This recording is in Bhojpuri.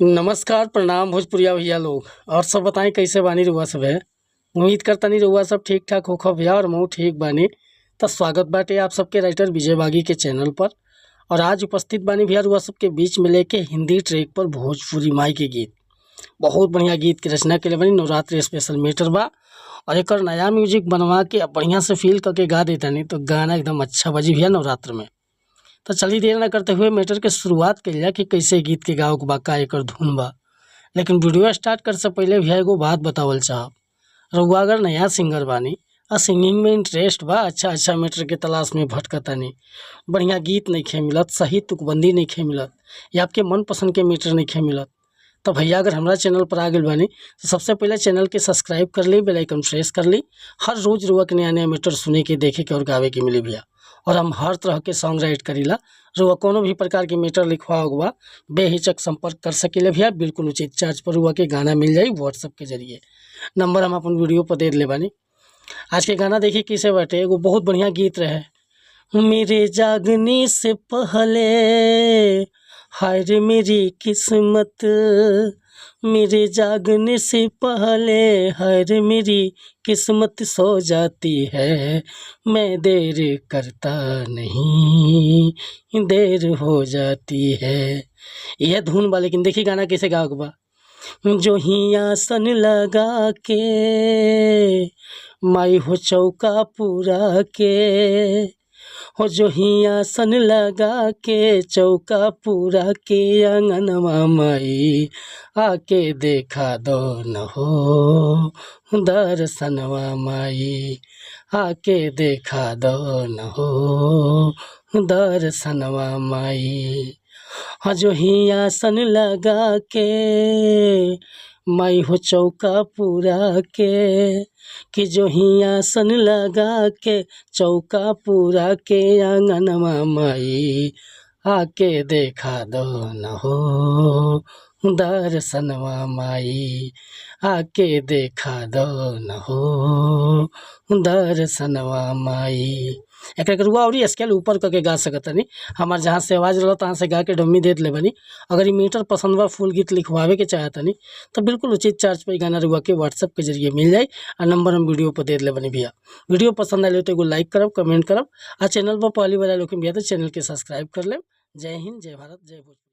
नमस्कार, प्रणाम भोजपुरिया भैया लोग। और सब बताई कैसे बानी रउआ सभे? उम्मीद करतानी रउआ सब ठीक ठाक होखब भैया और हमहू ठीक बानी। त स्वागत बाटे आप सबके राइटर विजय बागी के चैनल पर। और आज उपस्थित बानी भैया रउआ सबके बीच में लेके हिंदी ट्रैक पर भोजपुरी माई के गीत। बहुत बढ़िया गीत के रचना कइले बानी, नवरात्रि स्पेशल मैटर बा। और एकर नया म्यूजिक बनवा के बढ़िया से फील करके गा देतानी तो गाना एकदम अच्छा बजी भैया नवरात्र में। तो चलिए देर ना करते हुए मैटर के शुरुआत कइल जाए कि कैसे गीत के गावे के बा, का एकर धुन बा। लेकिन वीडियो स्टार्ट करे से पहले भैया एगो बात बतावल चाहब। रउआ अगर नया सिंगर बानी आ सिंगिंग में इंटरेस्ट बा, अच्छा अच्छा मैटर के तलाश में भटकतानी, बढ़िया गीत नइखे मिलत, सही तुकबंदी नइखे मिलत या आपके मनपसंद के मैटर नइखे मिलत, तो भैया अगर हमरा चैनल पर आ गइल बानी तो सबसे पहले चैनल के सब्सक्राइब कर ली, बेल आइकन प्रेस कर ली। हर रोज़ रउआ के नया नया मैटर सुने के, देखे के और गावे के मिली भैया। और हम हर तरह के सॉन्ग राइट करीला। रउआ कोनो भी प्रकार के मैटर लिखवावे के बा बेहिचक संपर्क कर सकीले भैया। बिल्कुल उचित चार्ज पर रउआ के गाना मिल जाई व्हाट्सएप के जरिए। नंबर हम अपन वीडियो पर दे देले बानी। आज के गाना देखी कैसे बाटे, एगो बहुत बढ़िया गीत रहे। मेरे जागने से पहले हाय रे मेरी किस्मत, मेरे जागने से पहले हाय रे मेरी किस्मत सो जाती है, मैं देर करता नहीं देर हो जाती है। यह धुन बा, लेकिन देखी गाना कैसे गावे के बा। जो ही आसन लगा के माई हो चौका पूरा के, हो जो ही आसन लगा के चौका पूरा के आंगनवा माई आके देखा दो न हो दर्शनवा माई, आके देखा दो न हो दर्शनवा माई। हाँ जो ही आसन लगा के माई हो चौका पूरा के, कि जो ही आसन लगा के चौका पूरा के आंगनवा माई आके देखा दो न हो दर्शनवा माई, आके देखा दो न हो दर्शनवा माई। एकरा के रउआ अउरी स्केल ऊपर करके गा सकतानी। हमार जहाँ से आवाज़ रहल तहाँ से गा के डम्मी दे देले बानी। अगर ई मीटर पसंद बा, फुल गीत लिखवावे के चाहतानी तो बिल्कुल उचित चार्ज पर ई गाना रउआ के व्हाट्सएप के जरिए मिल जाई। आ नंबर हम वीडियो पर दे देले बानी भैया। वीडियो पसंद आइल तो एगो लाइक करब, कमेंट करब आ चैनल पर पहली बार आइल होखिन भैया तो चैनल के सब्सक्राइब कर लेब। जय हिंद, जय भारत, जय भोजपुरी।